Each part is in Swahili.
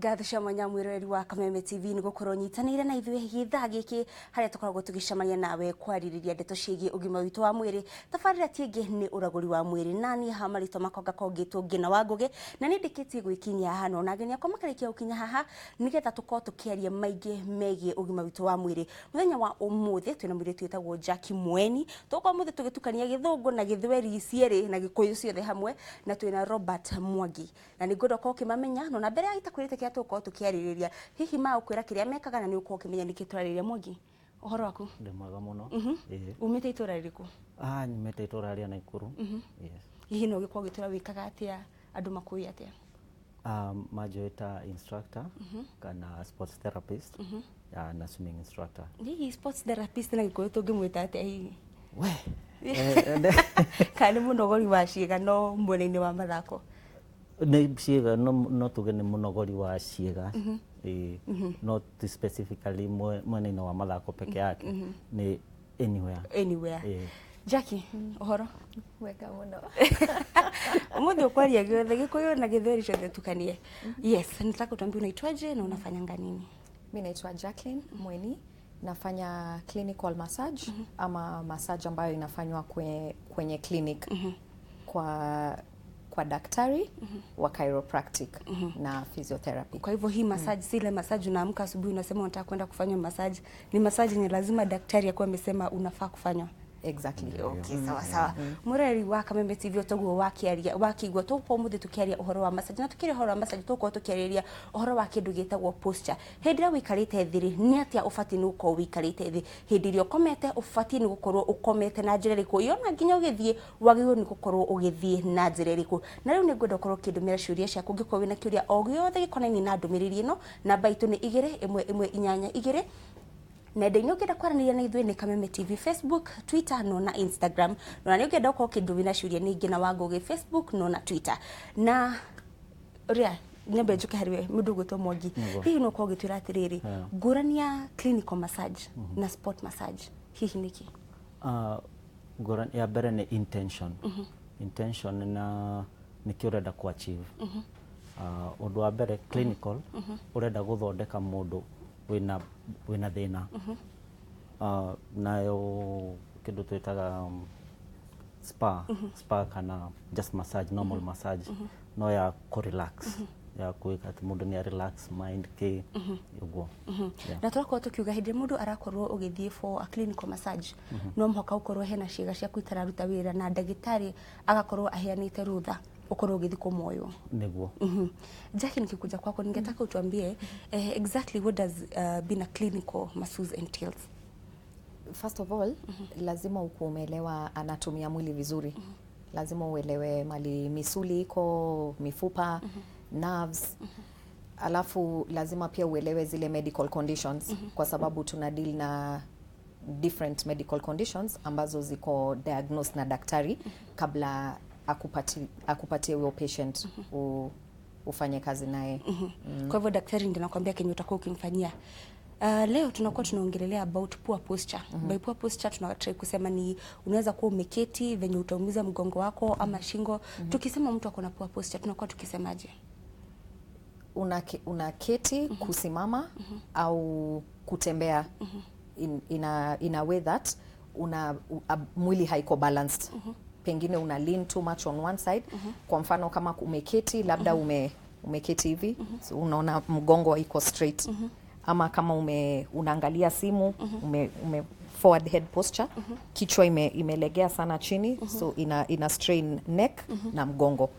Ngatho cia mwanya mwiroreri wa Kameme TV nĩ gũkorwo nyitanĩire na ithuĩ gĩthaa gĩkĩ harĩa tũkoragwo tũgĩcemania nawe kwarĩrĩria ndeto ciĩgiĩ ũgima witũ wa mwĩrĩ. Tabarĩra ti ĩngĩ nĩ ũragũri wa mwĩrĩ, na niĩ haha marĩtwa makwa ngakorwo ngĩtwo Ngĩna wa Ngũgĩ, na nĩ ndĩkĩtie gwĩkinyia haha na ageni akwa makarĩkia gũkinya haha nĩgetha tũkorwo tũkĩaria maingĩ megiĩ ũgima witũ wa mwĩrĩ. Mũthenya wa ũmũthĩ twĩna mũirĩtu wĩtagwo Jackie Mweni. Tũgũkorwo ũmũthĩ tũgĩtukania Gĩthũngũ na Gĩthweri cierĩ na Gĩkũyũ ciothe hamwe, na twĩna Robert Mwangi, na nĩ ngwenda ũkorwo ũkĩmamenya no na mbere ya itakwĩrĩte kĩrĩa tũgũkorwo tũkĩarĩrĩria, hihi magũkwĩra kĩrĩa mekaga na nĩ ũgũkorwo ũkĩmenya nĩkĩ tũrarĩrĩria. Mwangi, ũhoro waku? Ndĩ mwega mũno. Ĩĩ. Umĩte itũra rĩrĩkũ? Ah, nyumĩte itũra rĩa Naikuru. Yes. Hihi no ũgĩkorwo ũgĩtwĩra wĩkaga atĩa, andũ makũĩ atĩa? Manjũĩ ta instructor kana sports therapist na swimming instructor. Hihi sports therapist na Gĩkũyũ tũngĩmwĩta atĩa hihi? We. Kana nĩ mũnogori wa ciĩga no mwena-inĩ wa mathako? Nĩ ciĩga, no tuge nĩ mũnogori wa ciĩga. Ĩĩ. No ti specifically mwena-inĩ wa mathako peke yake. Nĩ anywhere. Anywhere. Ĩĩ. Jackie, ũhoro? Wega mũno. Ũmũthĩ ũkwaria gĩothe, Gĩkũyũ na Gĩthweri ciothe tukanie. Yes, nataka utuambie unaitwaje na unafanyanga nini? Mi naitwa Jacqueline Mweni, nafanya clinical massage ama massage ambayo inafanywa kwenye clinic kwa daktari wa chiropractic na physiotherapy. Kwa hivyo hii massage si ile massage unaamka asubuhi unasema unataka kwenda kufanya massage, ni massage yenye lazima daktari akuwe amesema unafaa kufanywa. Exactly. Okay, sawa sawa. Mũreri wa Kameme TV, toguo wakiaria wakigua tũgũkorwo mũthĩ tũkĩaria ũhoro wa massage, na tũkĩaria ũhoro wa massage tũgũkorwo tũkĩarĩrĩria ũhoro wa kĩndũ gĩtagwo posture. Hĩndĩ ĩrĩa ũikarĩte thĩ rĩ, nĩ atĩa ũbatiĩ nĩ gũkorwo ũikarĩte thĩ? Hĩndĩ ĩrĩa ũkomete ũbatiĩ nĩ gũkorwo ũkomete na njĩra ĩrĩkũ? Yona nginya ũgĩthiĩ wagĩrĩirwo nĩ gũkorwo ũgĩthiĩ na njĩra ĩrĩkũ? Na rĩu nĩ ngwenda ũkorwo ũkĩndũmĩra ciũria ciaku. Ũngĩkorwo wĩna kĩũria o gĩothe gĩkonainie na ndũmĩrĩri ĩno, namba itũ nĩ 21182. Nenda-inĩ ũngĩenda kwaranĩria na ithuĩ nĩ Kameme TV Facebook, Twitter no na Instagram. Na nĩ ũngĩenda ũkorwo ũkĩndũmĩra ciũria nĩ Ngĩna wa Ngũgĩ Facebook no na Twitter. Na ũrĩa nyambe njuke harĩ we mũndũ ũgwĩtwo Mwangi. Nĩguo. Hihi no ũkorwo ũgĩtwĩra atĩrĩrĩ, ngũrani ya clinical massage na sport massage hihi nĩkĩ? Ngũrani ya mbere nĩ intention. Intention na nĩkĩ ũrenda ku achieve. Ũndũ wa mbere, clinical ũrenda gũthondeka mũndũ wĩna thĩna. Nayo kĩndũ twĩtaga spa kana just massage, normal massage, no ya kũ relax, ya kwĩka atĩ mũndũ nĩ relax mind kĩ ũguo. Yeah. Na tũrakorwo tũkiuga hĩndĩ ĩrĩa mũndũ arakorwo ũgĩthiĩ for a clinical massage, no mũhaka ũkorwo hena ciĩga ciaku itararuta wĩra na ndagĩtarĩ agakorwo aheanĩte rũtha ũkorwo ũgĩthiĩ kũmoywo. Nĩguo. Jackie, nikikuja kwako ningetaka utuambie exactly what does being a clinical masseuse entails? First of all, lazima ukuwe umeelewa anatumia mwili vizuri. Lazima uelewe mali misuli iko, mifupa, nerves. Alafu lazima pia uelewe zile medical conditions, kwa sababu tuna deal na different medical conditions ambazo ziko diagnosed na daktari kabla akupatie huyo patient ufanye kazi naye. Kwa hivyo daktari ndiye anakuambia kenye utakuwa ukimfanyia. Leo tunakuwa tunaongelelea about poor posture. By poor posture tuna try kusema ni unaweza kuwa umeketi venye utaumiza mgongo wako ama shingo. Tukisema mtu ako na poor posture tunakuwa tukisemaje? Unaketi, kusimama au kutembea in a way that mwili haiko balanced. Pengine una lean too much on one side. Kwa mfano kama umeketi, labda umeketi hivi, so unaona mgongo iko straight, ama kama unaangalia simu, ume forward head posture, kichwa imelegea sana chini, so ina strain neck na mgongo.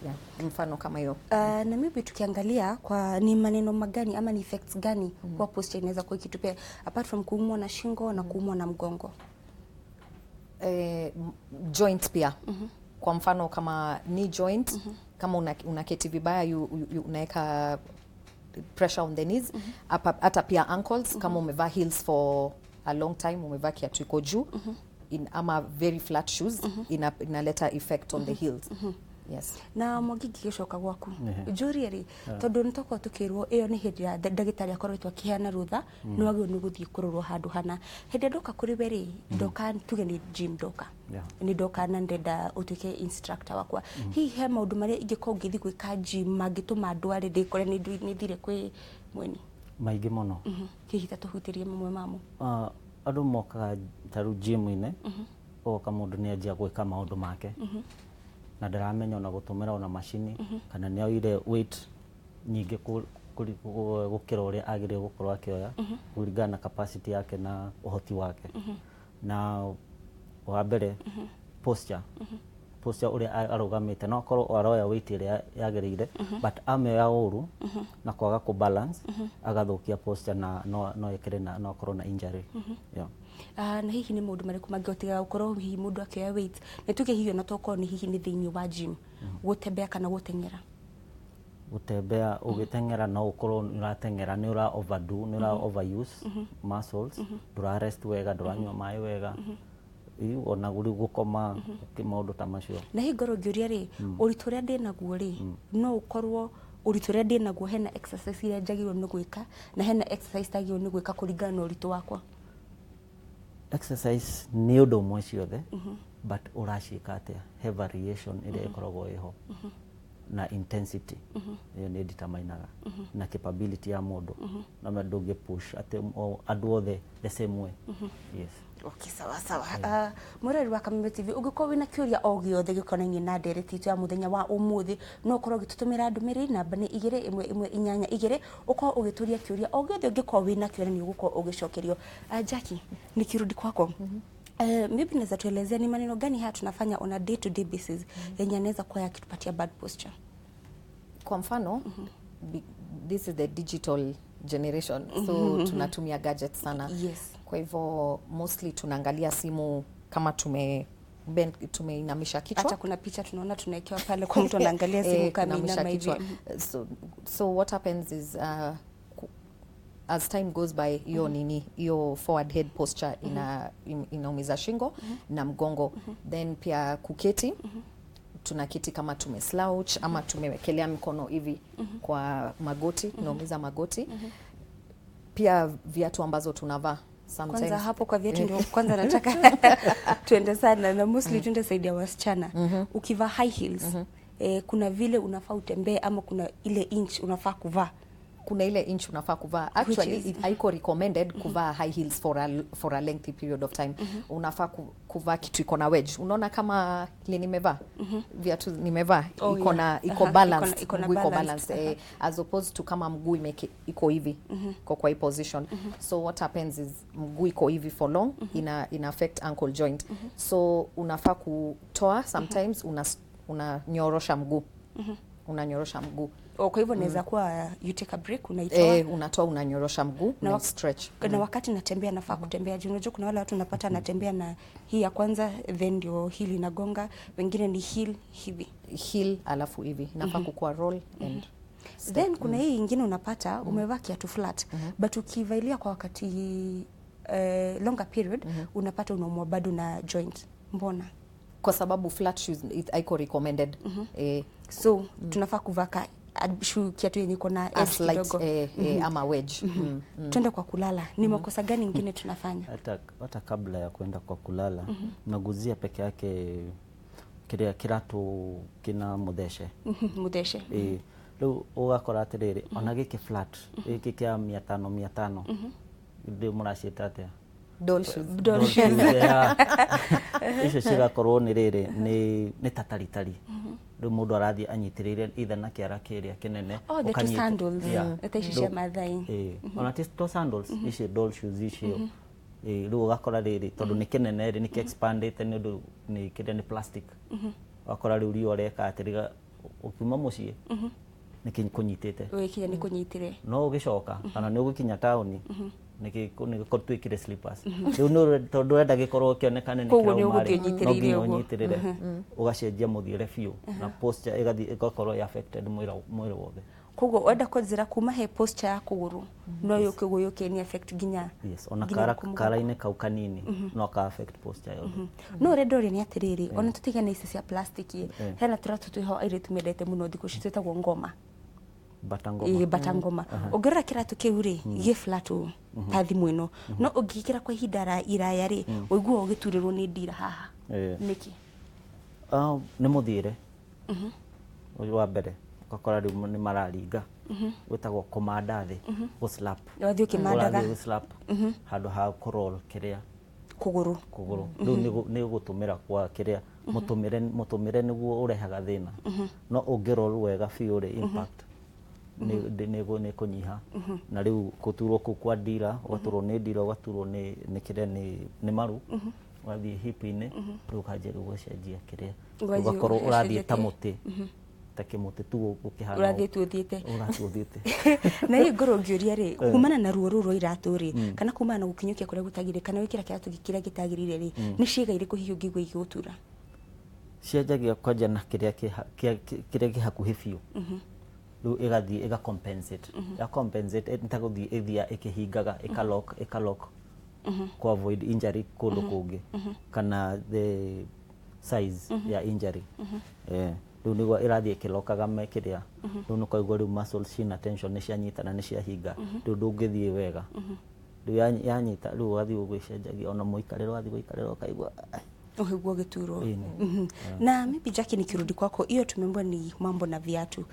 Yeah, mfano kama hiyo. Na maybe tukiangalia kwa ni maneno magani ama ni effects gani poor posture inaweza kuwa ikitupea apart from kuumwa na shingo na kuumwa na mgongo? Joints pia. Kwa mfano kama knee joint, kama unaketi vibaya, unaweka pressure on the knees. Hata pia ankles, kama umevaa heels for a long time, umevaa kiatu iko juu ama very flat shoes, inaleta effect on the heels. Yes. Na Mwangi, ngĩgĩcoka gwaku njũrie rĩ, tondũ nĩ twakorwo tũkĩrwo ĩyo nĩ hĩndĩ ya ndagĩtarĩ akoretwo akĩheana rũtha, nĩ wagĩrĩirwo nĩ gũthiĩ kũrorwo handũ hana. Hĩndĩ ĩrĩa ndoka kũrĩ we rĩ, ndoka tuge nĩ gym ndoka, nĩ ndoka na ndenda ũtuĩke instructor wakwa, hihi he maũndũ marĩa ingĩkorwo ngĩthiĩ gwĩka gym mangĩtũma ndware ndĩkore nĩ thire kwĩ mweni? Maingĩ mũno. Hihi ta tũhutĩrie mamwe mamo. Andũ mokaga ta rĩu gym-inĩ, ũgoka mũndũ nĩ anjia gwĩka maũndũ make na ndaramenya ona gũtũmĩra ona macini, kana nĩ oire weight nyingĩ gũkĩra ũrĩa agĩrĩire gũkorwo akĩoya kũringana na capacity yake na ũhoti wake. Na wa mbere, posture, posture ũrĩa arũgamĩte, no akorwo aroya weight ĩrĩa yagĩrĩire, but amĩoya ũru na kwaga kũ balance, agathũkia posture na no ĩkĩre na no akorwo na injury, yeah. Ah, na hihi nĩ maũndũ marĩkũ mangĩhoteka gũkorwo hihi mũndũ akĩoya weight, nĩ tuge hihi ona tokorwo nĩ hihi nĩ thĩinĩ wa gym, gũtembea kana gũteng'era? Gũtembea, ũgĩteng'era no ũkorwo nĩ ũrateng'era, nĩ ũra overdo, nĩ ũra overuse muscles, ndũra rest wega, ndũranyua maĩ wega. Ĩ, ona rĩu gũkoma, maũndũ ta macio. Na hihi ngorwo ngĩũria rĩ, ũritũ ũrĩa ndĩnaguo rĩ, no ũkorwo ũritũ ũrĩa ndĩnaguo hena exercise iria njagĩrĩirwo nĩ gwĩka na hena exercise itagĩrĩirwo nĩ gwĩka kũringana na ũritũ wakwa? Exercise nĩ ũndũ ũmwe ciothe, but ũraciĩka atĩa, he variation ĩrĩa ĩkoragwo ĩho na intensity, ĩyo nĩ determinaga na capability ya mũndũ, na ndũngĩ push atĩ andũ othe the same way, yes. Okay, sawa sawa. Mũrori wa Kameme TV, ũngĩkorwo wĩna kĩũria o gĩothe gĩkonainie na ndereti itũ ya mũthenya wa ũmũthĩ, no ũkorwo ũgĩtũtũmĩra ndũmĩrĩri, namba nĩ 21182, ũkorwo ũgĩtũria kĩũria o gĩothe ũngĩkorwo wĩna kĩo na nĩ ũgũkorwo ũgĩcokerio. Jackie, nikirudi kwako, maybe unaweza tuelezea ni maneno gani haya tunafanya on a day to day basis yenye yanaweza kuwa yakitupatia bad posture? Kwa mfano, this is the digital generation, so tunatumia gadgets sana. Kwa hivyo mostly tunaangalia simu kama tumeinamisha kichwa. Hata kuna picha tunaona tunawekewa pale kwa mtu anaangalia simu kama kuinamisha inama hivi. Kichwa. So what happens is as time goes by, hiyo nini, hiyo forward head posture inaumiza shingo na mgongo. Then pia kuketi, tunaketi kama tumeslouch ama tumewekelea mikono hivi kwa magoti, inaumiza magoti. Pia viatu ambazo tunavaa sometimes. Kwanza hapo kwa viatu ndio kwanza nataka tuende sana, na mostly tuende side ya wasichana. Ukivaa high heels, kuna vile unafaa utembee ama kuna ile inch unafaa kuvaa? Kuna ile inch unafaa kuvaa. Actually, haiko recommended kuvaa high heels for a lengthy period of time. Unafaa kuvaa kitu iko na wedge. Unaona kama ile nimevaa, viatu nimevaa, iko na iko balanced, Iko na mguu iko balanced. balanced, as opposed to kama mguu iko hivi, iko kwa hii position. So what happens is mguu iko hivi for long, ina affect ankle joint. So unafaa kutoa sometimes, unanyorosha mguu, unanyorosha mguu. Oh, kwa hivyo naweza kuwa you take a break, unaitoa. Eh, unatoa, unanyorosha mguu Na na stretch. Na wakati natembea nafaa kutembea juu? Unajua kuna wale watu unapata anatembea na hii ya kwanza, then ndio heel inagonga, wengine ni heel hivi. Heel alafu hivi, inafaa kukua roll and step. Then kuna hii ingine unapata umevaa kiatu flat, but ukivailia kwa wakati longer period, unapata unaumwa bado na joint. Mbona? Kwa sababu flat shoes haiko recommended. So tunafaa kuvaa ka shoe, kiatu yenye iko na A edge slight kidogo. ama wedge. Twende kwa kulala, ni makosa gani ingine tunafanya? Hata kabla ya kwenda kwa kulala, naguzia peke yake kiria kiratu kina muthece. Muthece. Ĩĩ, rĩu ũgakora atĩrĩrĩ, ona gĩkĩ flat gĩkĩ kĩa 500 500, ndĩ mũraciĩta atĩa? Doll shoes. Doll shoes, yeah. Icio cigakorwo nĩ rĩrĩ, nĩ tataritari. Rĩu mũndũ arathiĩ anyitĩrĩire either na kĩara kĩrĩa kĩnene. Oh, the two sandals. Yeah. Ta ici cia Maathai. Ĩĩ, ona ti to sandals icio, doll shoes icio. Ĩĩ, rĩu ũgakora rĩrĩ, tondũ nĩ kĩnene rĩ, nĩ kĩ expandĩte nĩ ũndũ nĩ kĩrĩa nĩ plastic, ũgakora rĩu riũa reka atĩ ũkiuma mũciĩ nĩ kũnyitĩte. Wĩkinya nĩ kũnyitire. No ũgĩcoka kana nĩ ũgũkinya taũni nĩ twĩkĩre slippers rĩu nĩ tondũ ũrenda gĩkorwo kĩonekane nĩ Koguo nĩ kĩrauma ũgũthiĩ rĩ, no ũnyitĩrĩire nginya ũguo. Ũnyitĩrĩre, ũgacenjia mũthiĩre biũ na posture ĩgathiĩ ĩgakorwo ĩ affected mwĩrĩ wothe. Koguo wenda kwanzira kuma he posture ya kuguru no yuke guyuke ni affect ginya. Yes, ona kara kara-inĩ kau kanini no ka affect posture yothe. No ũrĩa ndoria nĩ atĩrĩrĩ, ona tũtigane ici cia plastic, hena tũratũ twĩho airĩtu mendete mũno thikũ ici twĩtagwo ngoma. Bata ngoma. Bata ngoma. Ũngĩrora kĩratũ kĩu rĩ, gĩ flat ũũ ta thimũ ĩno, no ũngĩkĩra kwa ihinda iraya rĩ, ũiguaga ũgĩturĩrwo nĩ ndira haha. Nĩkĩ? Nĩ mũthiĩre. Wa mbere ũgakora rĩu nĩ mararinga, wĩtagwo kũmanda thĩ, gũ slap. Wathiĩ ũkĩmandaga. Ũrathiĩ gũ slap handũ ha kũ roll kĩrĩa kũgũrũ. Kũgũrũ rĩu nĩ gũtũmĩra kwa kĩrĩa mũtũmĩre nĩguo ũrehaga thĩna. No ũngĩ roll wega biũ rĩ, impact nĩ kũnyiha. Na rĩu gũturwo kũu kwa ndira, ũgaturwo nĩ ndira, ũgaturwo nĩ kĩrĩa nĩ maru, ũgathiĩ hip-inĩ, rĩu ũkanjia rĩu gũcenjia kĩrĩa, ũgakorwo ũrathiĩ ta mũtĩ, ta kĩmũtĩ tu ũkĩhana ũrathiĩ tu ũthiĩte. Ũrathiĩ ũthiĩte. Na hihi ngorwo ngĩũria rĩ, kumana na ruo rũu rwa iratũ rĩ, kana kumana na gũkinyũkia kũrĩa gũtagĩrĩire, kana wĩkĩra kĩratũ kĩrĩa gĩtagĩrĩire rĩ, nĩ ciĩga irĩkũ hihi ũngĩigua igĩgũtura? Cianjagia kwanja na kĩrĩa kĩ hakuhĩ biũ, rĩu ĩgathiĩ ĩga compensate, ya compensate nĩ ta gũthiĩ ĩthiaga ĩkĩhingaga, ĩka lock, ĩka lock ku avoid injury kũndũ kũngĩ kana the size ya injury. Rĩu nĩguo ĩrathiĩ ĩkĩlokaga kĩrĩa, rĩu nĩ ũkaigua rĩu muscles ciĩna tension, nĩ cianyitana, nĩ ciahinga, rĩu ndũngĩthiĩ wega. Rĩu yanyita, rĩu ũgathiĩ ũgĩcenjagia ona mũikarĩre, wathiĩ gũikarĩra ũkaigua ũkaigua ũgĩturwo. Na maybe Jackie, nikirudi kwako, hiyo tumeambiwa ni mambo na viatu.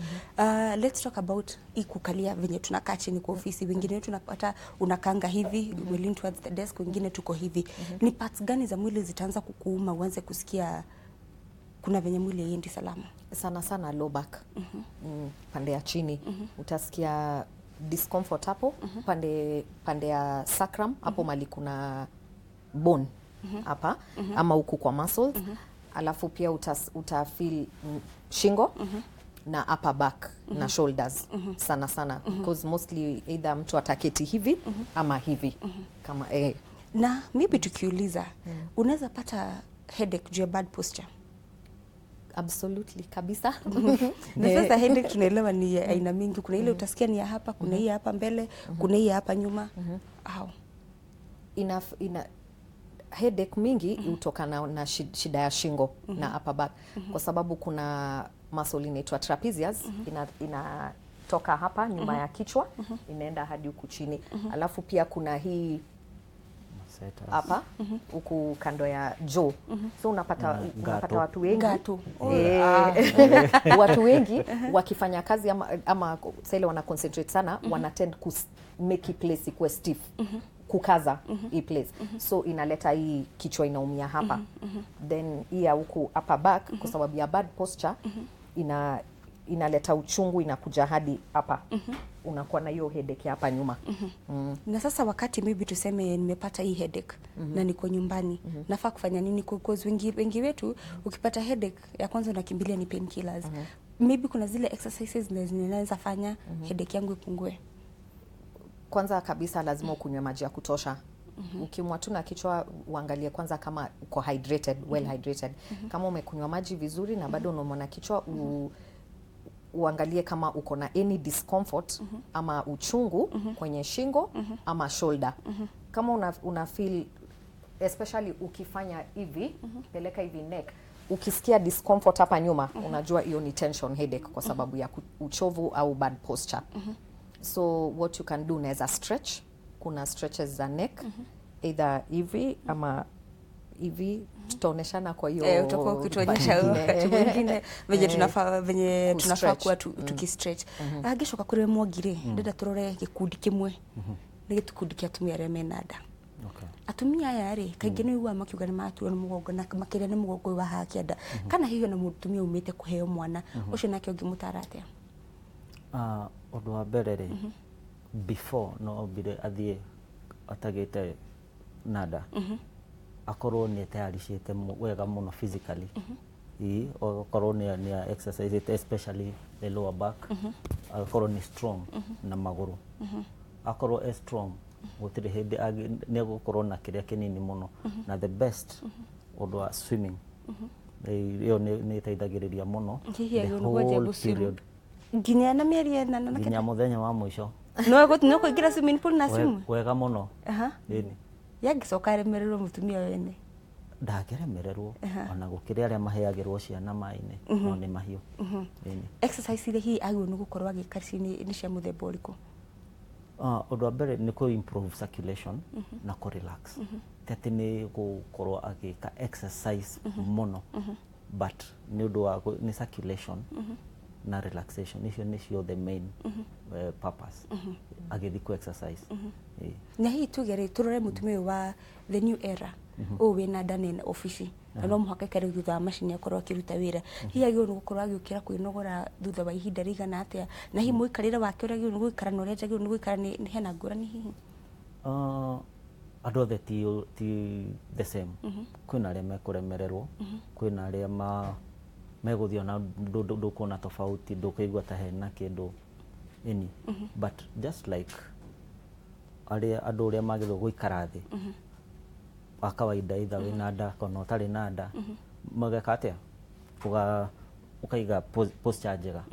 Let's talk about hii kukalia venye tunakaa chini kwa ofisi. Wengine wetu tunapata unakanga hivi, we lean towards the desk, wengine tuko hivi. Ni parts gani za mwili zitaanza kukuuma uanze kusikia kuna venye mwili haiendi salama? Sana sana low back. Pande ya chini utasikia discomfort hapo, pande ya sacrum hapo mali kuna bone hapa ama huku kwa muscles. Alafu pia uta feel shingo na upper back na shoulders sana sana, because mostly either mtu ataketi hivi ama hivi kama Na maybe tukiuliza, unaweza pata headache juu ya bad posture? Absolutely, kabisa. Na sasa headache tunaelewa ni ya aina mingi. Kuna ile utasikia ni ya hapa, kuna hii hapa mbele, kuna hii hapa nyuma. Au Ina headache mingi hutokana na shida ya shingo na upper back, kwa sababu kuna muscle inaitwa trapezius, inatoka hapa nyuma ya kichwa, inaenda hadi huku chini. Alafu pia kuna hii Masseter. Hapa huku kando ya jaw, so unapata Na unapata gato. watu wengi Gato. Watu wengi wakifanya kazi ama saa ile wana concentrate sana, wana tend ku make hii place ikuwe stiff, kukaza hii place, so inaleta hii kichwa inaumia hapa. Then hii ya huku upper back, kwa sababu ya bad posture, inaleta uchungu, inakuja hadi hapa, unakuwa na hiyo headache hapa nyuma. Na sasa wakati maybe tuseme nimepata hii headache na niko nyumbani, nafaa kufanya nini? Because wengi wetu ukipata headache ya kwanza unakimbilia ni painkillers. Maybe kuna zile exercises zinaweza fanya headache yangu ipungue. Kwanza kabisa lazima ukunywe maji ya kutosha. Ukiumwa tu na kichwa, uangalie kwanza kama uko hydrated, well hydrated. Kama umekunywa maji vizuri na bado unaumwa na kichwa, uangalie kama uko na any discomfort ama uchungu kwenye shingo ama shoulder. Kama una feel, especially ukifanya hivi, peleka hivi neck, ukisikia discomfort hapa nyuma, unajua hiyo ni tension headache kwa sababu ya uchovu au bad posture. So what you can do, unaweza stretch. Kuna stretches za neck, either hivi ama hivi. Tutaoneshana kwa hiyo Eh, utakuwa ukituonyesha wakati mwingine venye tunafaa venye tunafaa Kustretch. kuwa tukistretch. Angĩcoka kũrĩ we Mwangi ndĩrenda tũrore gĩkundi kĩmwe, nĩ gĩkundi kĩa atumia arĩa mena nda. Atumia aya rĩ, kaingĩ nĩ ũiguaga makiuga nĩ maturwo nĩ mũgongo, na makĩria nĩ mũgongo ũyũ wa haha kĩanda, kana hihi ona mũtumia umĩte kũheo mwana ũcio nake ũngĩmũtara atĩa? Ũndũ wa mbere rĩ, before no ambire athiĩ atagĩte na nda, akorwo nĩ etayaricĩte wega mũno physically, ĩ akorwo nĩ exercise, especially the lower back, agakorwo nĩ strong na magũrũ, akorwo e strong, gũtirĩ hĩndĩ nĩ egũkorwo na kĩrĩa kĩnini mũno. Na the best ũndũ wa swimming, ĩyo nĩ ĩteithagĩrĩria mũno Hihi the agĩrĩirwo nĩ kwanjia whole gũ-swim? period. Nginya na mĩeri ĩnana na nginya kenda. mũthenya wa mũico. No no kũingĩra swimming pool na swim. Wega mũno. Aha. Ĩni. Yangĩcoka aremererwo mũtumia wene. Ndangĩremererwo ona gũkĩrĩ arĩa maheagĩrwo ciana maĩ-inĩ, no nĩ mahiũ. Ĩni. Exercise iria hihi agĩrĩirwo nĩ gũkorwo agĩka ci nĩ cia mũthemba ũrĩkũ? Ũndũ wa mbere nĩ kũ improve circulation na kũ relax. Ti atĩ nĩ gũkorwo agĩka exercise mũno, but nĩ ũndũ wa nĩ circulation na relaxation, icio nĩcio the main purpose agĩthiĩ kũ exercise. Ĩĩ. Na hihi tuge rĩ, tũrore mũtumia ũyũ wa the new era ũyũ wĩna nda nene obici na no mũhaka aikare thutha wa macini akorwo akĩruta wĩra, hihi agĩrĩirwo nĩ gũkorwo agĩũkĩra kwĩnogora thutha wa ihinda rĩigana atĩa? Na hihi mũikarĩre wake ũrĩa agĩrĩirwo nĩ gũikara na ũrĩa njagĩrĩirwo nĩ gũikara nĩ hena ngũrani hihi? Andũ othe ti the same. Kwĩna arĩa mekũremererwo, kwĩna arĩa megũthiĩ ona ndũkuona tofauti, ndũkũigua ta hena kĩndũ ĩni, but just like arĩa andũ ũrĩa magĩrĩirwo gũikara thĩ wa kawaida, either wĩna nda kana ũtarĩ na nda, mageka atĩa, ũkaiga posture njega,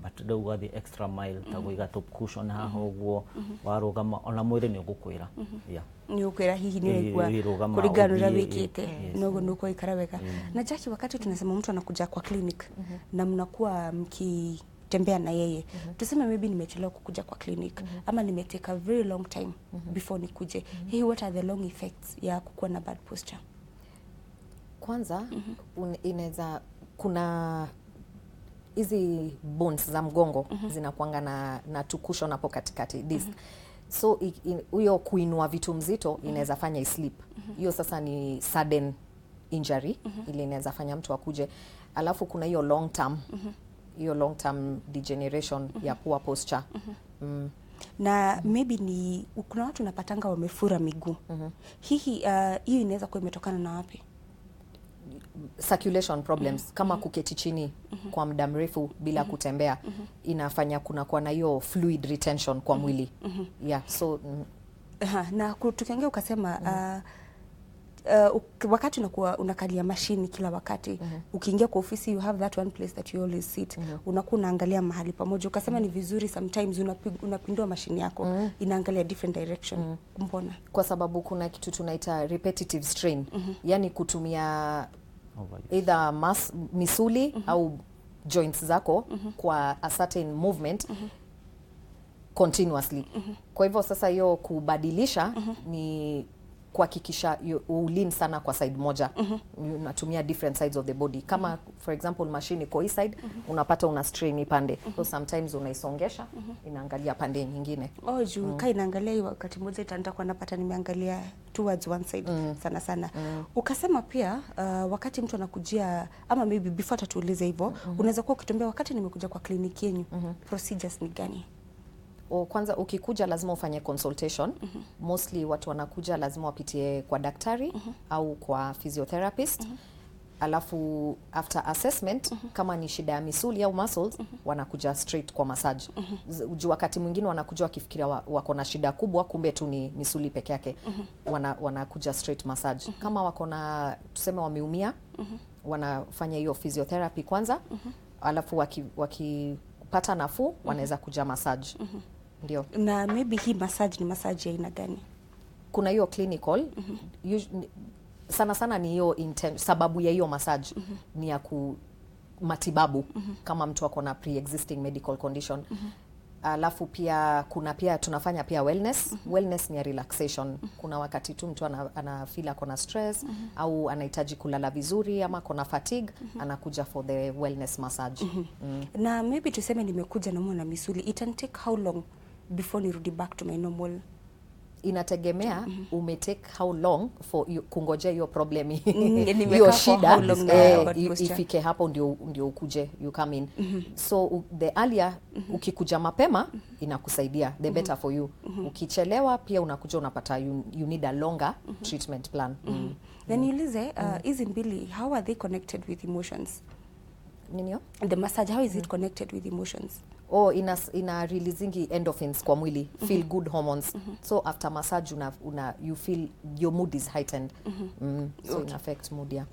but rĩu ũgathiĩ extra mile ta kũiga top cushion haha ũguo, warũgama ona mwĩrĩ nĩ ũgũkwĩra, yeah. Nĩ ũkwĩra hihi nĩ ũraigua Ĩĩ, rũgama, kũringana na ũrĩa ũthiĩ, wĩkĩte. Yes. Noguo nĩ ũgũikara wega. Na Jackie, wakati tunasema mtu anakuja kwa clinic na mnakuwa mkitembea na yeye, tuseme maybe nimechelewa kukuja kwa clinic ama nimetake a very long time before nikuje, hihi what are the long effects ya kukuwa na bad posture? Kwanza inaweza, kuna hizi bones za mgongo zinakuanga na tucushion hapo katikati, disc. So huyo kuinua vitu mzito inaweza fanya islip. Hiyo sasa ni sudden injury ile inaweza fanya mtu akuje. Alafu kuna hiyo long term, hiyo long term degeneration ya poor posture. Na maybe ni kuna watu napatanga wamefura miguu. Hihi hiyo inaweza kuwa imetokana na wapi? Circulation problems, kama kuketi chini kwa muda mrefu bila kutembea, inafanya kunakuwa na hiyo fluid retention kwa mwili, yeah, so Aha, na tukiongea ukasema wakati unakuwa unakalia mashini kila wakati, ukiingia kwa ofisi you have that one place that you always sit, unakuwa unaangalia mahali pamoja. Ukasema ni vizuri sometimes unapindua mashini yako, inaangalia different direction. Mbona? Kwa sababu kuna kitu tunaita repetitive strain, yani kutumia Overuse. either misuli au joints zako kwa a certain movement continuously. Kwa hivyo sasa hiyo kubadilisha ni kuhakikisha ulean sana kwa side moja. Unatumia different sides of the body. Kama for example machine iko hii side, unapata una strain hii pande, so sometimes unaisongesha, inaangalia pande nyingine. Oh, juu kaa inaangalia hii wakati mmoja nitakuwa napata nimeangalia towards one side sana sana. Ukasema pia wakati mtu anakujia, ama maybe before tatuulize hivyo, unaweza kuwa ukituambia wakati nimekuja kwa kliniki yenyu, procedures ni gani? O, kwanza ukikuja lazima ufanye consultation. Mostly watu wanakuja lazima wapitie kwa daktari au kwa physiotherapist. Alafu after assessment, kama ni shida ya misuli au muscles, wanakuja straight kwa massage. Juu wakati mwingine wanakuja wakifikiria wako na shida kubwa, kumbe tu ni misuli peke yake. Wanakuja straight massage. Kama wako na, tuseme wameumia, wanafanya hiyo physiotherapy kwanza, alafu wakipata nafuu wanaweza kuja massage. Ndio. Na maybe hii massage ni massage ya aina gani? Kuna hiyo clinical, sana sana ni hiyo sababu ya hiyo massage ni ya ku matibabu kama mtu ako na pre-existing medical condition. Alafu pia kuna pia tunafanya pia wellness. Wellness ni ya relaxation. Kuna wakati tu mtu ana feel ako na stress au anahitaji kulala vizuri ama ako na fatigue, anakuja for the wellness massage. Na maybe tuseme nimekuja naumwa na misuli, it can take how long before nirudi back to my normal? Inategemea umetake how long for kungojea hiyo problem, Nimekaa hiyo for shida how long na bad posture? ifike hapo ndio ukuje, you come in. So the earlier ukikuja mapema inakusaidia, the better for you. Ukichelewa pia unakuja unapata you need a longer treatment plan. Na niulize, hizi mbili, how are they connected with emotions? Nini? The massage, how is it connected with emotions? Oh, ina releasingi endorphins kwa mwili, feel good hormones. So after massage una you feel your mood is heightened. So ina affect mood, yeah.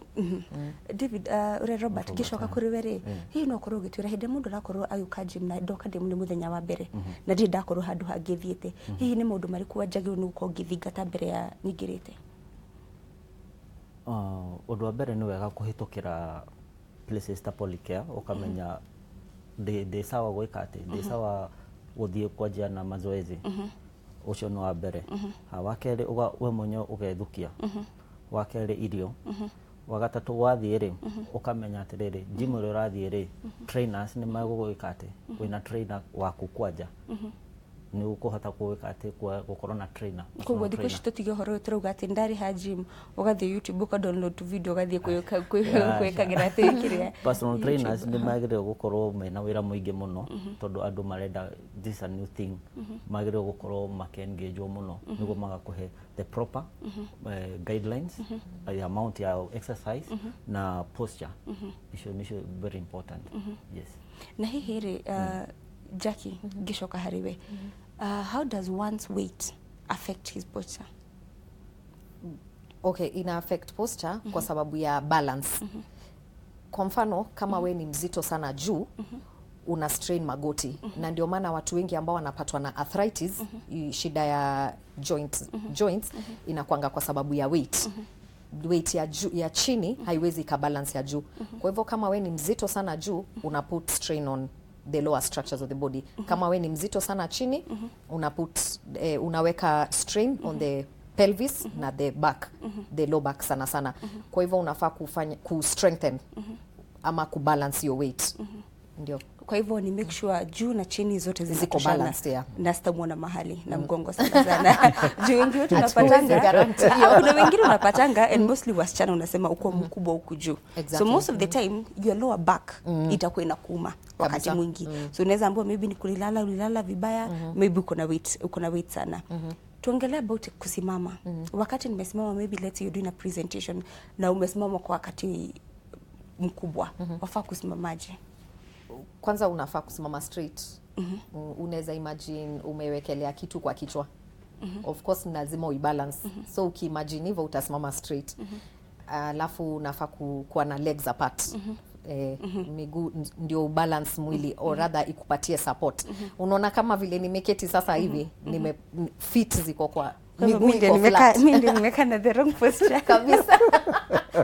David, ure Robert, ngicoka kuri we ri, hihi no ukorwo ũgĩtwĩra hĩndĩ ĩrĩa mũndũ arakorwo agĩũka gym na ndoka ndĩ nĩ mũthenya wa mbere na ndirĩ ndakorwo handũ hangĩ thiĩte, hihi nĩ maũndũ marĩkũ wanjagĩrĩirwo nĩ gũkorwo ngĩthingata mbere ya nyingĩrĩte? Ũndũ wa mbere nĩ wega kũhĩtũkĩra places ta Polycare, ũkamenya ndĩ sawa gwĩka atĩ ndĩ sawa gũthiĩ kwanjia na mazoezi. Ũcio nĩ wa mbere. Wa kerĩ, we mwenyewe ũgethukia. Wa kerĩ, irio. Wa gatatũ, wathiĩ rĩ, ũkamenya atĩrĩrĩ, gym ĩrĩa ũrathiĩ rĩ, trainers nĩ megũgwĩka atĩ wĩna trainer waku kwanja nĩ ũkũhota gwĩka atĩ gũkorwo na trainer, Koguo personal thikũ ici trainer. Tũtige ũhoro ũyũ tũrauga atĩ ndarĩha gym, ũgathiĩ YouTube, ũka download tu video, ũgathiĩ kwĩkagĩra atĩ kĩrĩa Personal YouTube. Trainers nĩ magĩrĩirwo gũkorwo mena wĩra mũingĩ mũno tondũ andũ marenda, this is a new thing, magĩrĩirwo gũkorwo makĩengagwo mũno nĩguo magakũhe the proper guidelines, the amount ya exercise na posture. Icio nicio very important, yes. Na hihi rĩ, Jackie, ngĩcoka harĩ we, how does one's weight affect his posture? Okay, ina affect posture kwa sababu ya balance. Kwa mfano kama we ni mzito sana juu, una strain magoti, na ndio maana watu wengi ambao wanapatwa na arthritis, shida ya joints inakwanga kwa sababu ya weight. Weight ya, juu, ya chini haiwezi ikabalance ya juu. Kwa hivyo kama we ni mzito sana juu, una put strain on the lower structures of the body. Kama we ni mzito sana chini, una put unaweka strain on the pelvis na the back, the low back sana sana. Kwa hivyo unafaa kufanya ku strengthen ama kubalance your weight, ndio. Kwa hivyo ni make sure juu na chini zote Ziko zinatoshana balanced, yeah. Na sitamwona mahali na mgongo sana sana, juu wengi wetu Hatuwezi unapatanga guarantee hiyo. Kuna wengine unapatanga, and mostly wasichana, unasema uko mkubwa huku juu, so most of the time your lower back itakuwa inakuuma wakati mwingi. So unaweza ambiwa maybe ni kulilala, ulilala vibaya, maybe uko na weight sana. Tuongelee about kusimama. Wakati nimesimama, maybe let's say you're doing a presentation na umesimama kwa wakati mkubwa, wafaa kusimamaje? Kwanza unafaa kusimama straight. Unaweza imagine umewekelea kitu kwa kichwa. Of course lazima uibalance. So ukiimagine hivyo utasimama straight. Alafu unafaa kuwa na legs apart. Miguu ndio ubalance mwili, or rather ikupatie support. Unaona kama vile nimeketi sasa hivi, feet ziko kwa Kwa hivyo miguu mi ndio iko flat. Mi ndio nimekaa na the wrong posture. Kabisa,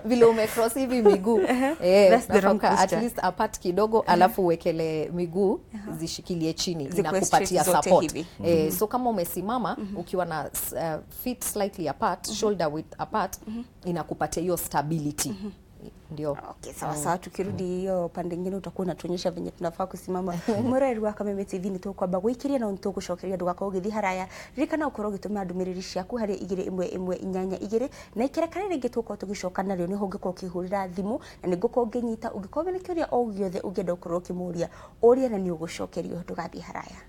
vile umecross hivi miguu, That's the wrong unafaa at posture. least apart kidogo, alafu uwekele miguu zishikilie chini. Zikuwe Inakupatia straight zote support. hivi. So kama umesimama ukiwa na feet slightly apart, shoulder width apart, inakupatia hiyo stability, ndio. Okay, sawa sawa. Tukirudi hiyo pande ingine utakuwa unatuonyesha venye tunafaa kusimama. Mwĩroreri wa Kameme TV, nĩ tũkwamba gwĩkiria na nĩtũgũcokeria, ndũgakorwo ũgĩthiĩ haraya. Ririkana ũkorwo ũgĩtũma ndũmĩrĩri ciaku harĩ 21182, na ikereka rĩrĩ rĩngĩ tũgũkorwo tũgĩcoka narĩo nĩho ũngĩkorwo ũkĩhũrĩra thimũ na nĩngũkorwo ngĩnyita ũngĩkorwo wĩna kĩũria o gĩothe ũngĩenda gũkorwo ũkĩmũria, ũria na nĩ ũgũcokerio. Ndũgathiĩ haraya.